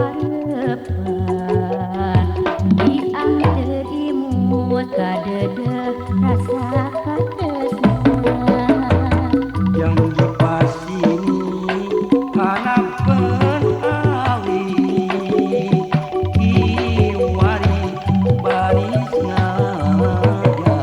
Harapan dianteur imut kadedeh rasa katresna. Yang dipasini hanapeun awi kiwari baris ngajati.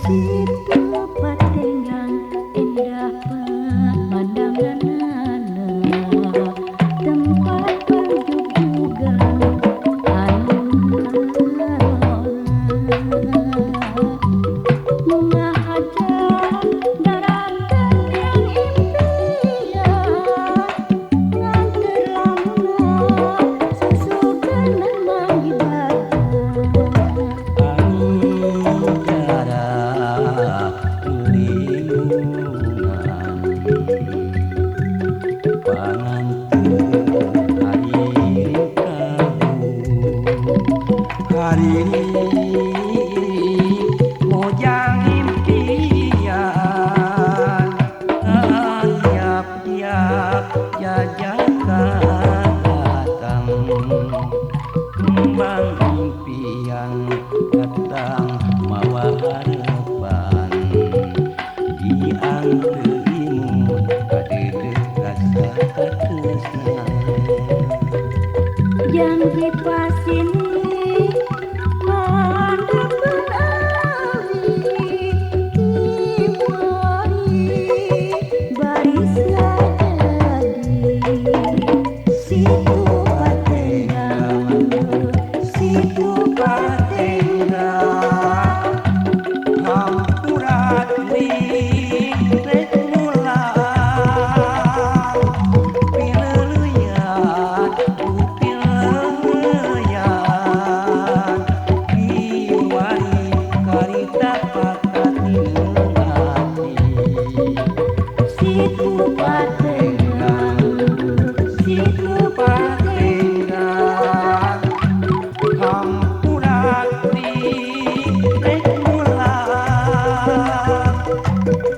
Situ Patenggang indah pemandanganna, tempat perjugugan anu ngarona. Bunga hajar daratan yang impian, nganteur lamunna susukeun manggih batan. Angin darah limungan panganteur hariring kabu hariring mojang impian tiap-tiap jajakan datang kembang impian datang mawa harapan dianteur imut kadeudeuh rasa katresna. Yang dipasini handapeun awi kiwari baris ngajadi. Situ Patenggang, Situ Patenggang hampura teuing rek mulang pileuleuyan ku pileuleuyan kiwari karita pakatineng ati. Situ Patenggang, Situ Patenggang hampura teuing rek mulang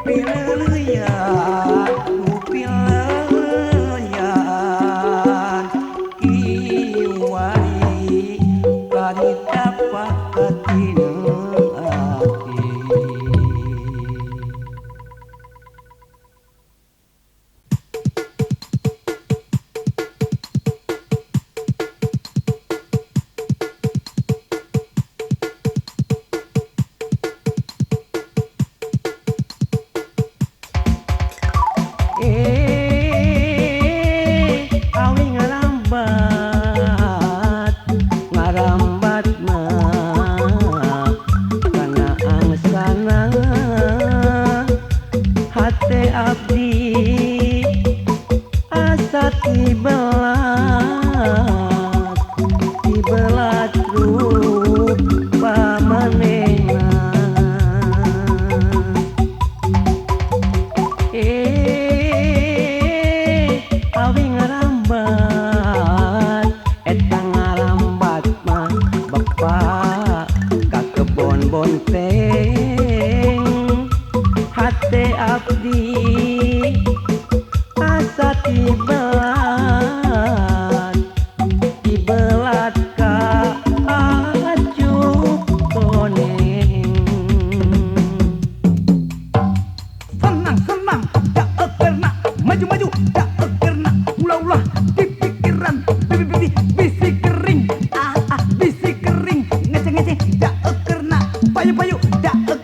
pileuleuyan ku pileuleuyan kiwari karita pakatineng ati. Awi ngarambat ngarambat mah kana angsana hate abdi asa tibelat tibelat rupa manehna. Awi ngarambat eta ngarambat mah bapak ka kebon bonteng hate abdi asa tibelat tibelat ka acuk koneng. Senang senang dak ekerna, maju maju dak ekerna, ulah ulah di pikiran bibi bibi bisi kering ah ah bisi kering ngece ngece dak ekerna, payu payu dak.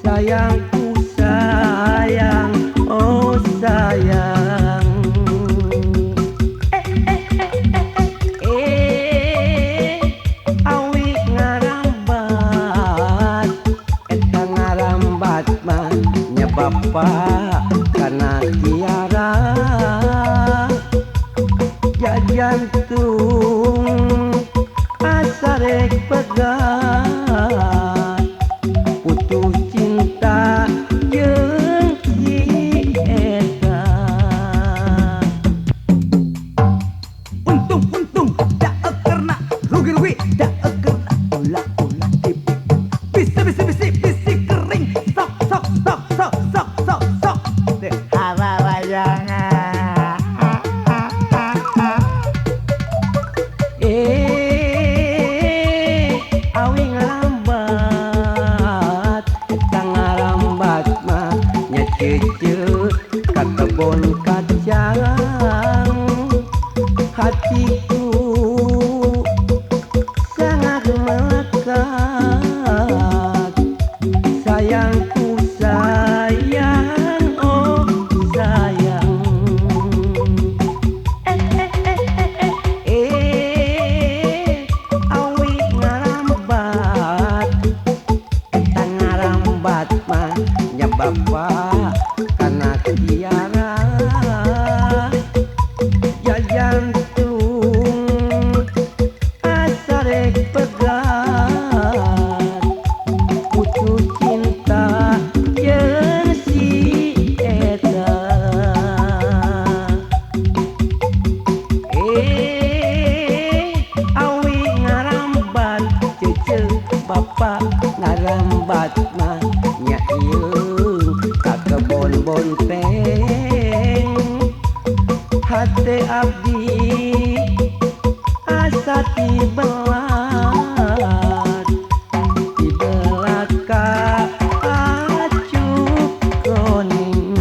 Sayangku sayang, oh sayang. Awi ngarambat, eta ngarambat mah nya bapa kana Tiara. Jantung asa rek pegat, putus cinta jeung si eta. Untung untung dak karena rugi rugi dak karena ulah ulah tipu. Bisi bisi bisi bisi kering sok sok sok sok sok sok sok. Deh hararayangan. Awi ngarambat, eta ngarambat mah nya ceuceu ka kebon kacang. Hatiku sangat melekat, sayangku sayang, oh sayang. Awi ngarambat, eta ngarambat mah nya bapa kana Tiara. Jantung asa rek pegat, putus cinta jeung si eta. Awi ngarambat, ceuceu bapa ngarambat mah nya ieu ka kebon bonteng. Hate abdi asa tibelat, tibelat ka acuk kuning.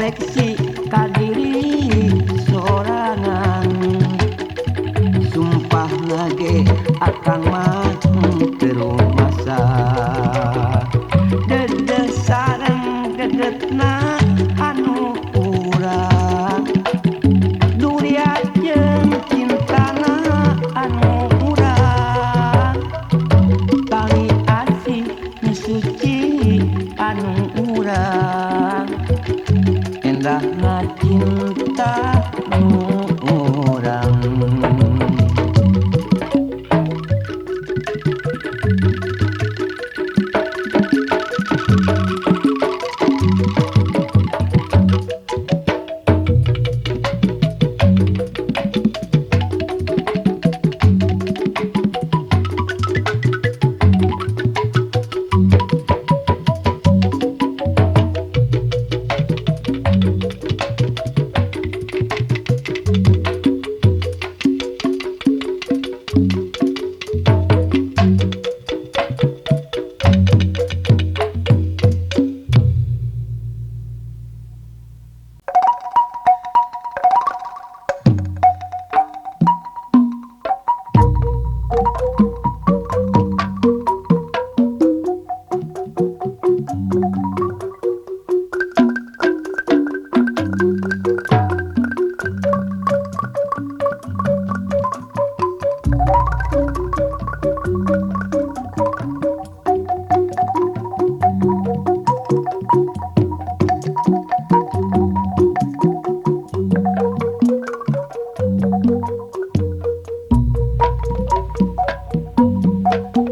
Introspeksi ka diri sorangan sumpah nage akang mah teu rumasa dedeh sareng dedetna anu urang duriat jeung cintana anu urang tali asih nu suci anu urang endahna cinta nu urang.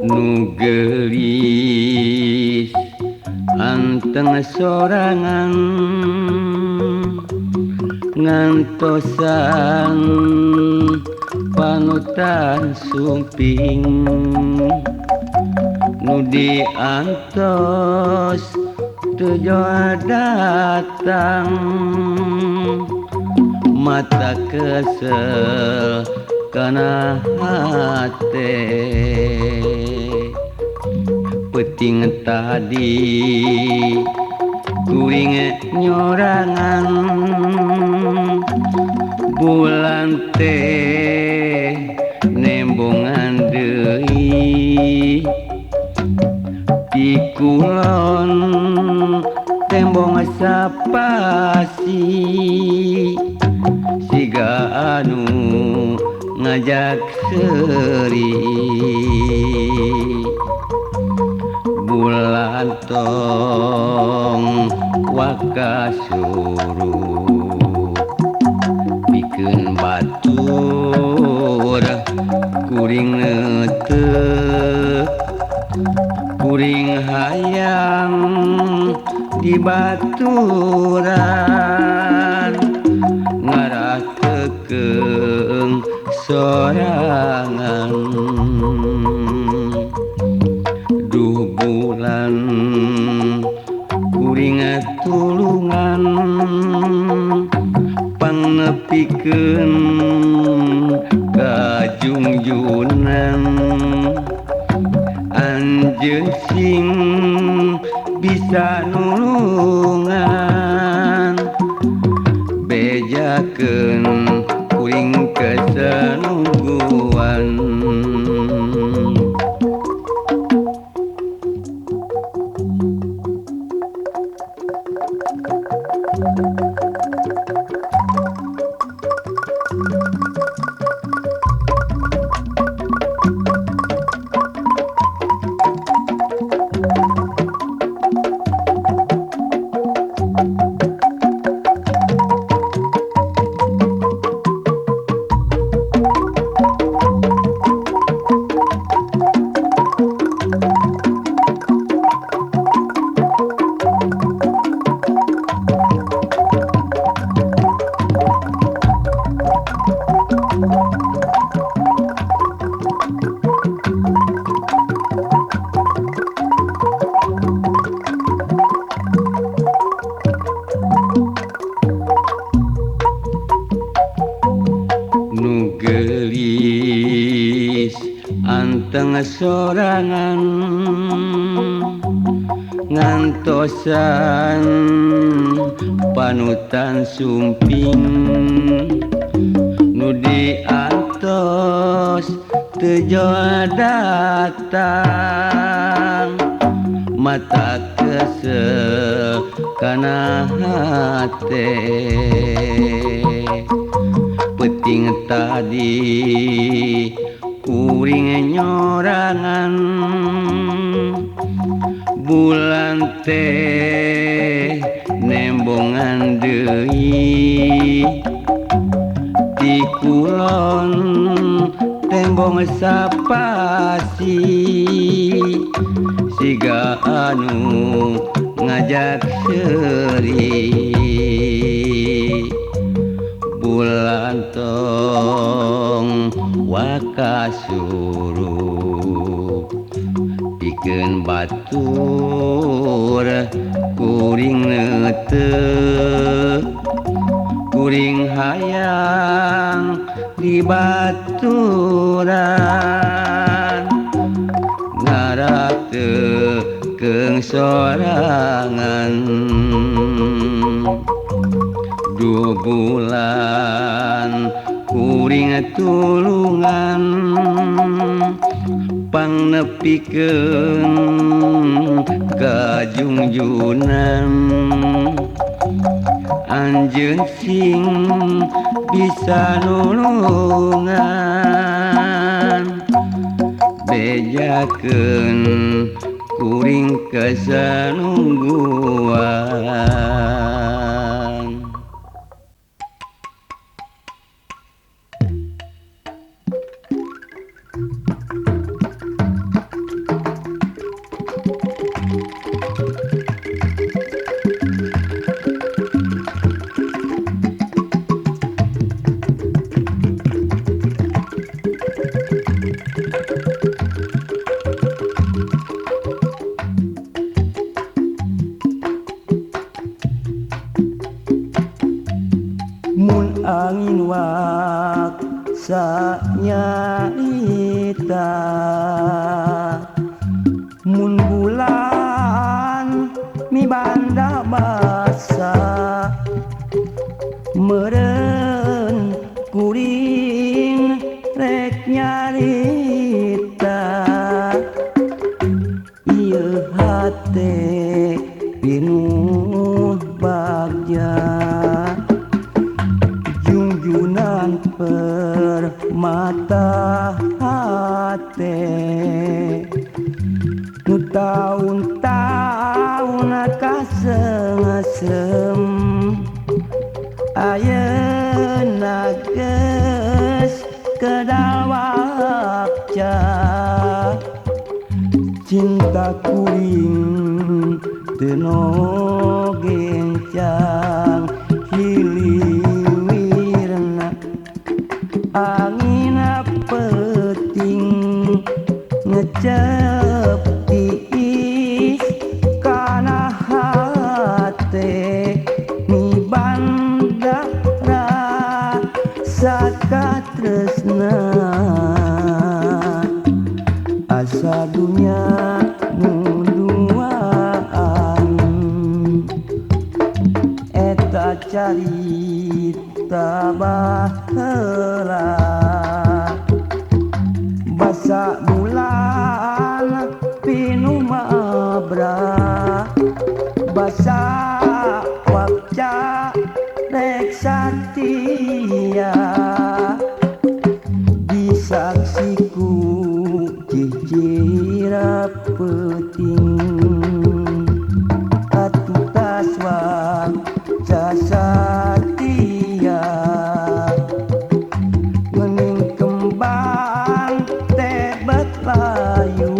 Nu geulis anteng sorangan ngantosan panutan sumping nu diantos teu joa datang mata kesel kana hate peuting tadi kuring nyorangan bulan teh nembongan deui di kulon tembong sapasi siga anu ngajak seuri bulan tong waka suruh pikeun batur kuring neuteup kuring hayang di baturan ngarah tekeung sorangan duh bulan kuring tulungan pangnepikeun ka jungjungan anjeun sing bisa nulungan bejakeun kuring kesenungguan. Nu geulis anteng sorangan Ngantosan panutan sumping nu diantos teu datang mata kesel kana hate peuting tadi kuring nyorangan bulan teh nembongan deui di kulon tembong sapasi siga anu ngajak seuri bulan tong waka surup pikeun batur kuring neuteup kuring hayang di baturan ngarap teu keung sorangan dua bulan kuring tulungan pangnepikeun ka junjunan anjeun sing bisa nulungan bejakeun kuring kasanungguan. Mun angin waksa nyarita mun bulan mibanda basa meureun kuring rek nyarita ieu hate pinuh bagja junjunan permata hate nu taun-taun kasengsem ayeuna geus kedal wakca cinta kuring teu gencang hiliwirna angin peuting ngecep tiis kana hate mibanda rasa katresna asa dunya nu duaan eta carita baheula basa bulan pinuh mabra basa wakca rek satia disaksiku cicira peuting atuh taswa satia ngening kembang tebet layu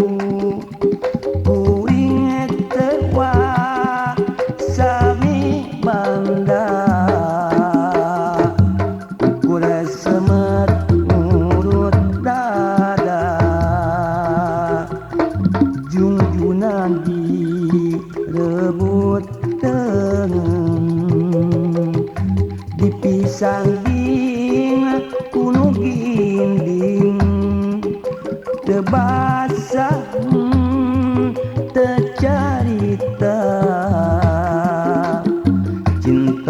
kuring teu sami banda ukur semet ngurut dada junjunan direbut tengen dipisanding kuno ginding teu basah teu carita.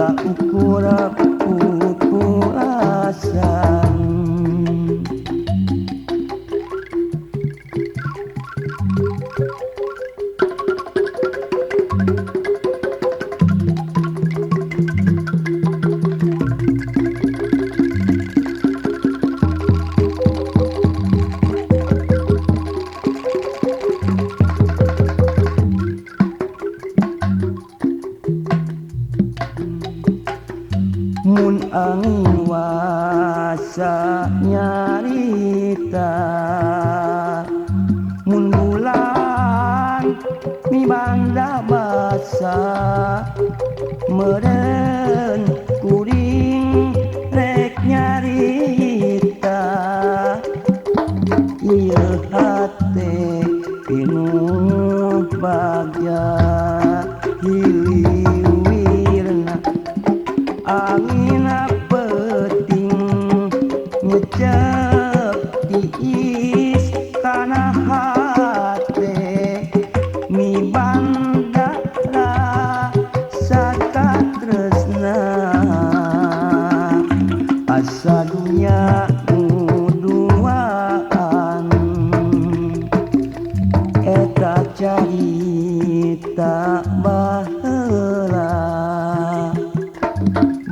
Cinta ukur pupulasan. Mun angin wasa nyarita, mun bulan mibanda basa, meureun kuring rek nyarita. Ieu hate pinuh bagja hiliwirna, angin peuting ngecep tiis kana hate, mibanda rasa katresna, asa dunya nguduaan. Eta carita baheula,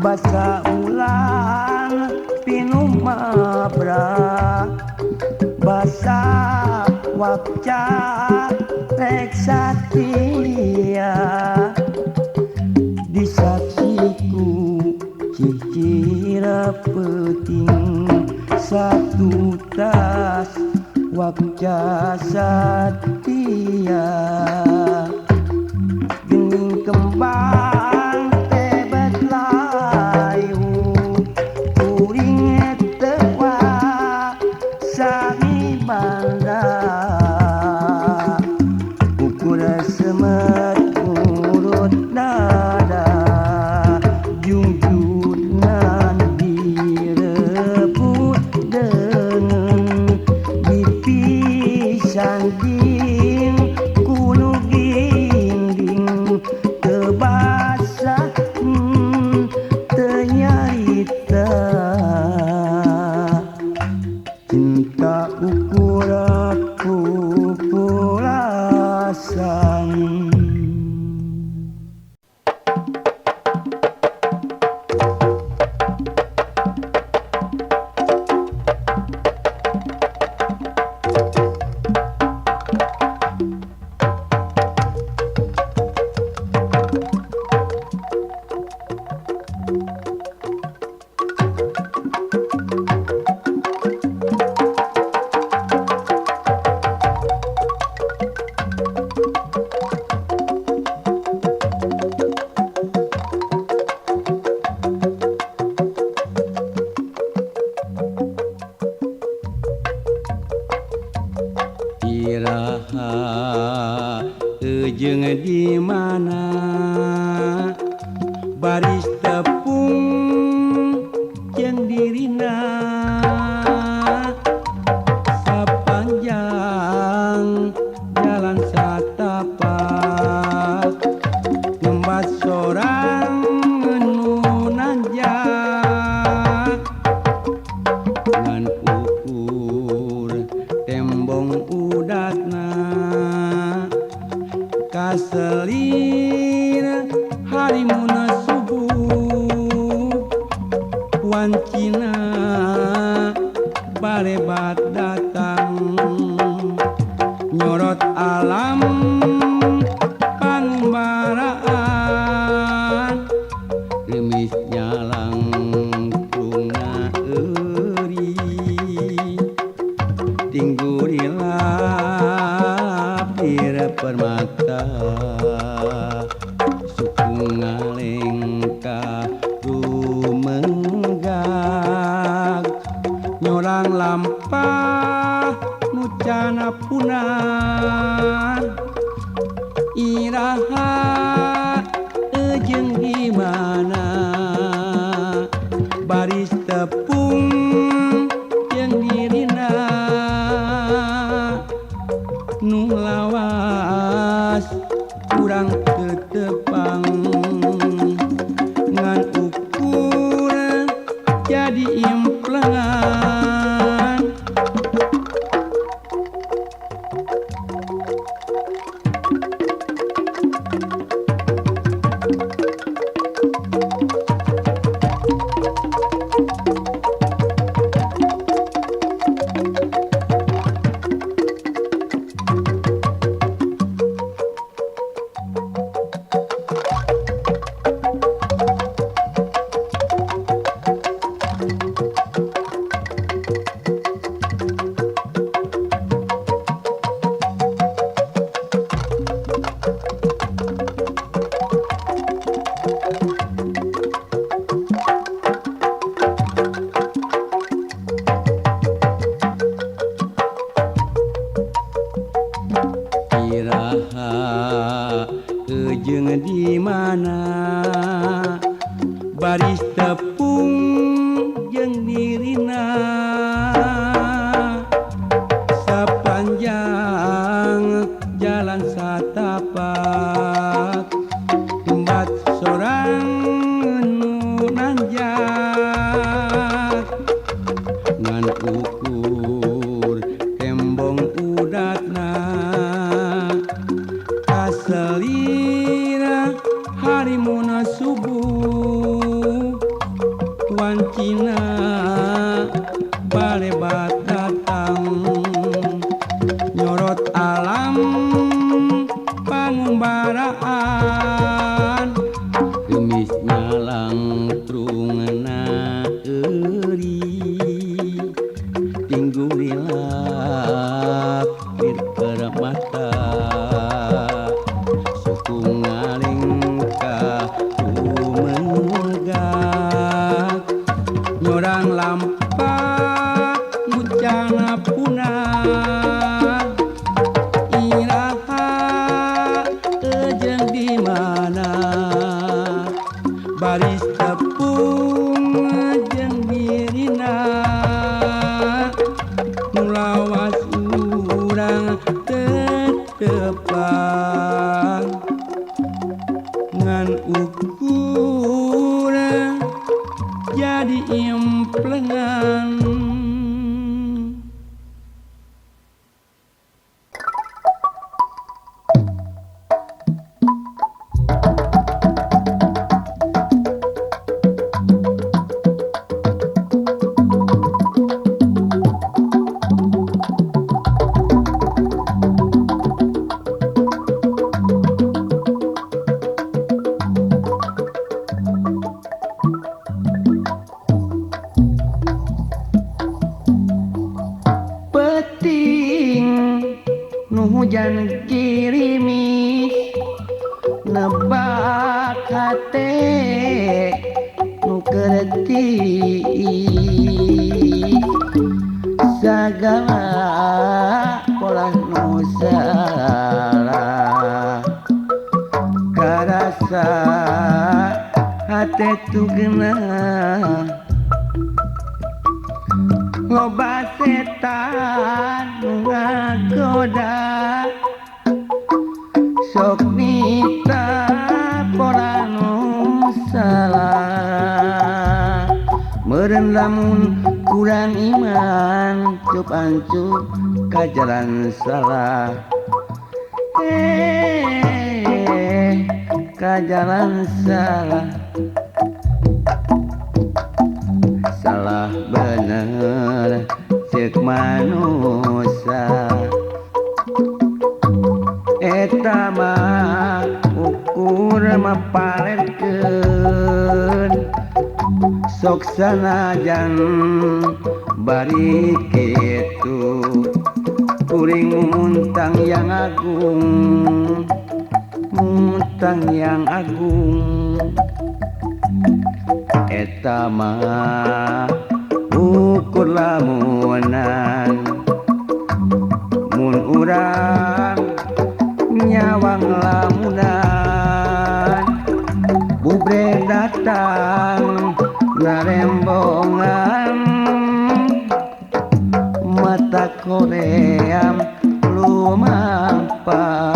basa ulang pinuh mabra, basa wakca rek satia, disaksiku cicira peuting satu tas wakca satia. Gening kembang tebet layu, kuring teu sami banda, ukur semet urut dada, jungjunan direbut deungeun, dipisanding kunu ginding, teu basah teu nyarita. Cinta ukur pupulasan. Iraha jeung di mana baris tepung jeung dirina, sapanjang jalan satapak ngembat sorang nu nanjak, ngan ukur tembong udatna kaselir harimuna subuh, wancina barebat datang nyorot alam pangumbaraan, remis nyalang krungna euri tinggurilap permata, suku ngalengka rumenggak, nyorang lampah nu cana punah. Iraha jeung di mana baris tepung jeung dirina, nu lawas kurang tetepang ngan jadi implengan. Iraha jeung di mana baris tepung jeung dirina sapanjang jalan satapak tempat sorang nu nanjak ngan ukur tembong udatna kaselira harimuna subuh wancina balebat datang nyorot alam pangumbaraan gemis nyalangtrungna euri tinggurilap keur mata suku ngalengka tumenggak nyorang lampak ngucana punah iraha jeung di mana baris tepung jeung dirina nu lawas urang tetepang ngan ukur jadi implengan. Peting nu hujan girimis nebak hate nu kerti sagala polah nu salah karasa hate tugena loba setan nu ngagoda sok nita pola nu salah meureun lamun kurang iman cup ancup ka jalan salah ka jalan salah salah bener cek manusia eta mah ukur mapalerkeun sok sanajan bari kitu kuring muntang yang agung muntang yang agung eta mah ukur lamunan mun urang nyawang lamunan bubre datang narembongan mata koream lumampah.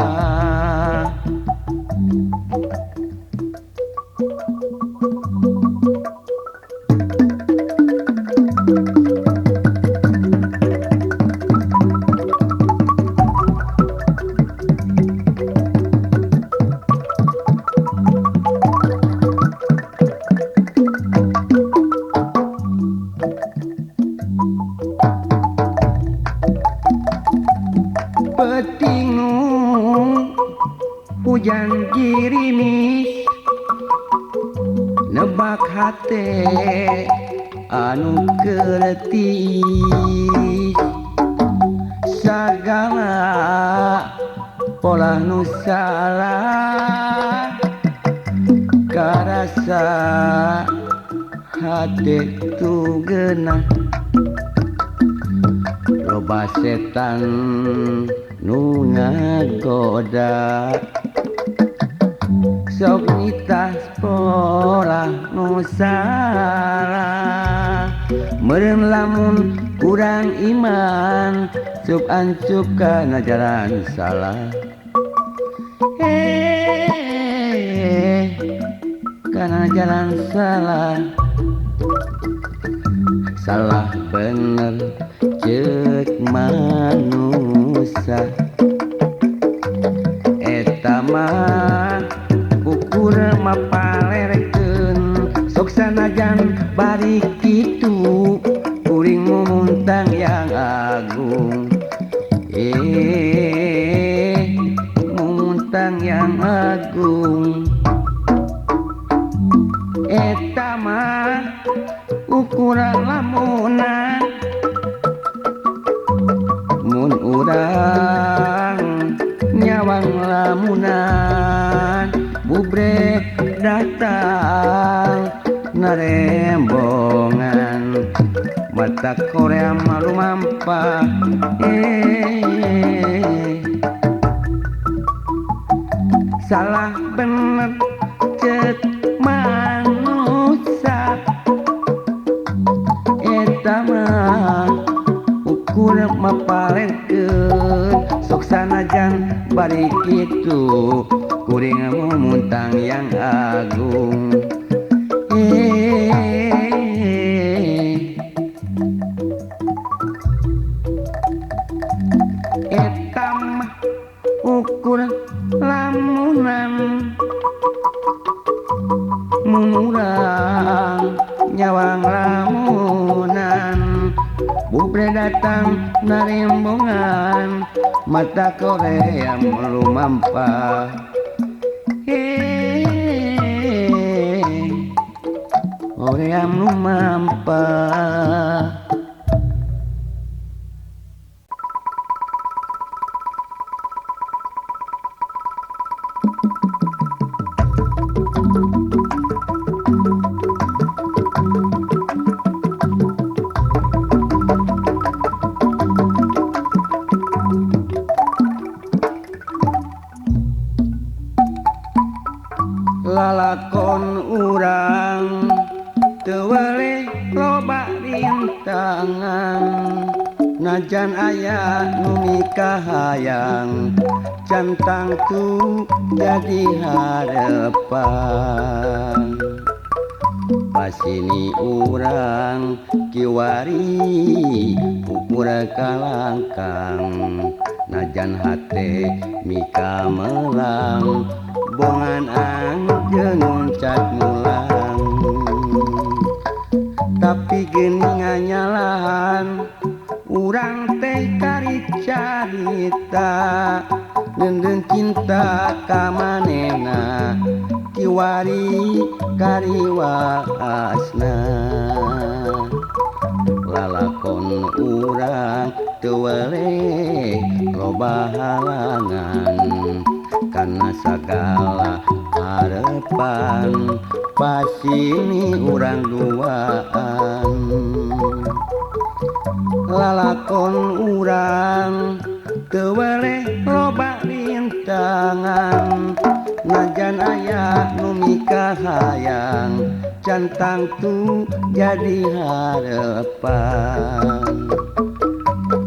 Nebak hate anu kerti sagala pola nu salah karasa hate tu geunah loba setan nu ngagoda sok nitah pola nu salah meureun lamun kurang iman cup ancup kana jalan salah kana jalan salah salah bener ceuk manusia eta mah ukur mapalerekeun sok sanajan bari kitu kuring mumuntang yang agung mumuntang yang agung eta mah ukuran lamunan mun urang nyawang lamunan bubrek datang narembongan mata Korea malu mampa salah bener ceuk manusia eta mah ukur mapalengkeun sok sanajan bari kitu kuring mumuntang yang agung eta mah ukur lamunan mun urang nyawang lamunan bubre datang narembongan mata Korea lumampa Korea lumampa. Lalakon urang teu weleh loba rintangan najan aya nu mikahayang can tangtu jadi harepan pasini urang kiwari ukur kalangkang najan hate mikamelang bongan anjeun nguncat mulang tapi geuning nganyalahan urang teh kari carita deundeun cinta ka manehna kiwari kariwaasna lalakon urang teu weleh loba halangan kana sagala harepan pasini urang duaan lalakon urang teu weleh loba rintangan najan aya nu mikahayang can tangtu jadi harepan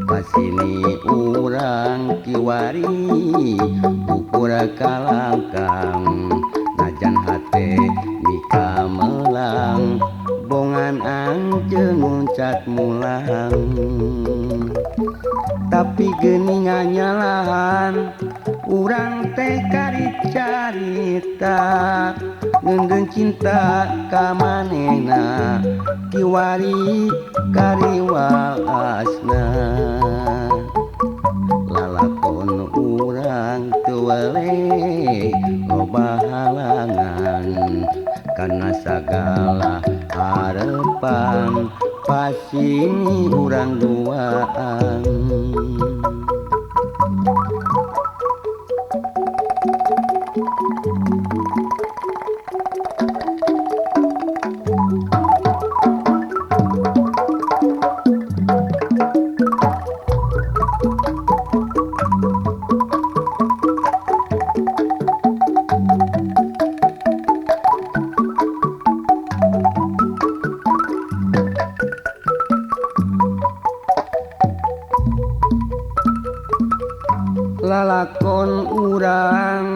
pasini urang kiwari ukur kalangkang najan hate mikamelang bongan anjeun nguncat mulang tapi geuning nganyalahan urang teh kari carita ngeundeun cinta ka manehna kiwari kariwaasna lalakon urang teu weleh loba halangan Kana sagala harepan pasini urang duaan. Lalakon urang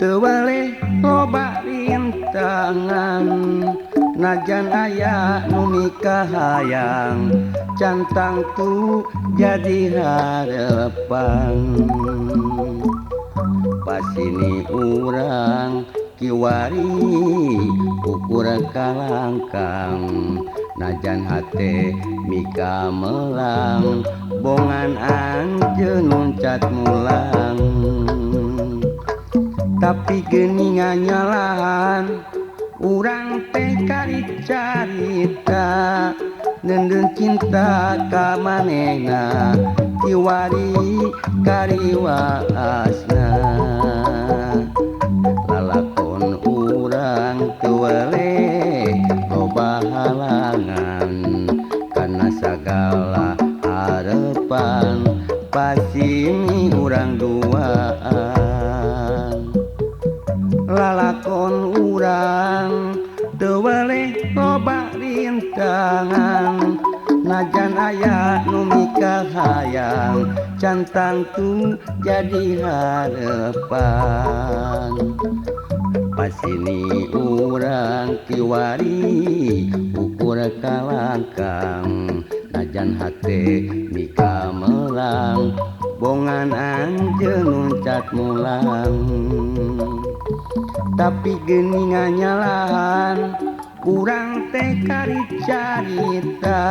teu weleh loba rintangan, najan aya nu mikahayang can tangtu jadi harepan. Pasini urang kiwari ukur kalangkang, najan hate mika melang bongan anjeun nuncat mulang. Tapi geuningan nyalahan urang teh kari carita, neundeun cinta ka manehna kiwari kariwaasna. Lalakon urang teu weleh loba halangan, kana sagala harepan pasini urang duaan. Lalakon urang teu weleh loba rintangan, najan aya nu mikahayang can tangtu jadi harepan. Pasini urang kiwari ukur kalangkang, najan hate mika melang bongan anjeun nuncat mulang. Tapi geuningan nyalahan urang teh kari carita,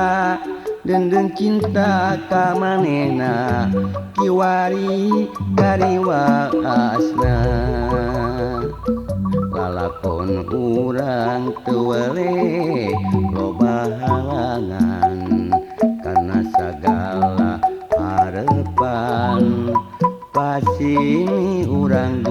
deundeun cinta ka manehna kiwari kariwaasna. Lalakon urang teu weleh loba halangan, kana sagala harepan pasini urang